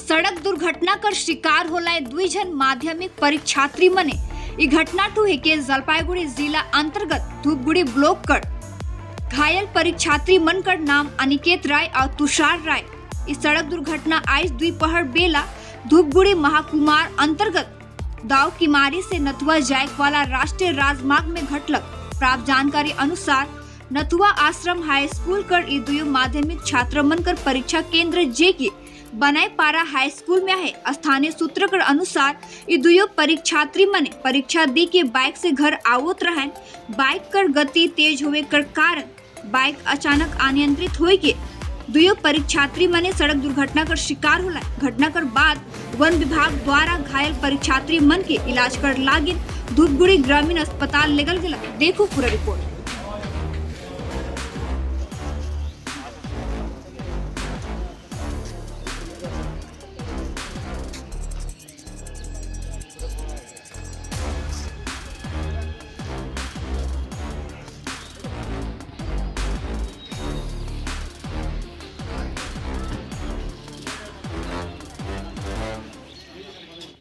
सड़क दुर्घटना कर शिकार होला दुई जन माध्यमिक परीक्षार्थी मने। ई घटना टू है के जलपाईगुड़ी जिला अंतर्गत धूपगुड़ी ब्लॉक कर घायल परीक्षार्थी मन कर नाम अनिकेत राय और तुषार राय। इस सड़क दुर्घटना आज द्विपहर बेला धूपगुड़ी महाकुमार अंतर्गत दाव किमारी से नथुआ जायक वाला राष्ट्रीय राजमार्ग में घटलक। प्राप्त जानकारी अनुसार नथुआ आश्रम हाई स्कूल कर ई दुयो माध्यमिक छात्र मन कर परीक्षा केंद्र जे की बनाईपारा हाई स्कूल में है। स्थानीय सूत्र कर अनुसार ई दुयो परीक्षार्थी मने परीक्षा दी के बाइक से घर आवत रहन। बाइक कर गति तेज होवे कर कारण बाइक अचानक अनियंत्रित होए के दुयो परीक्षार्थी मने सड़क दुर्घटना कर शिकार होला। घटना कर बाद वन विभाग द्वारा घायल परीक्षार्थी मन के इलाज कर लागिन धूपगुड़ी ग्रामीण अस्पताल लेगल गेला। देखो पूरा रिपोर्ट।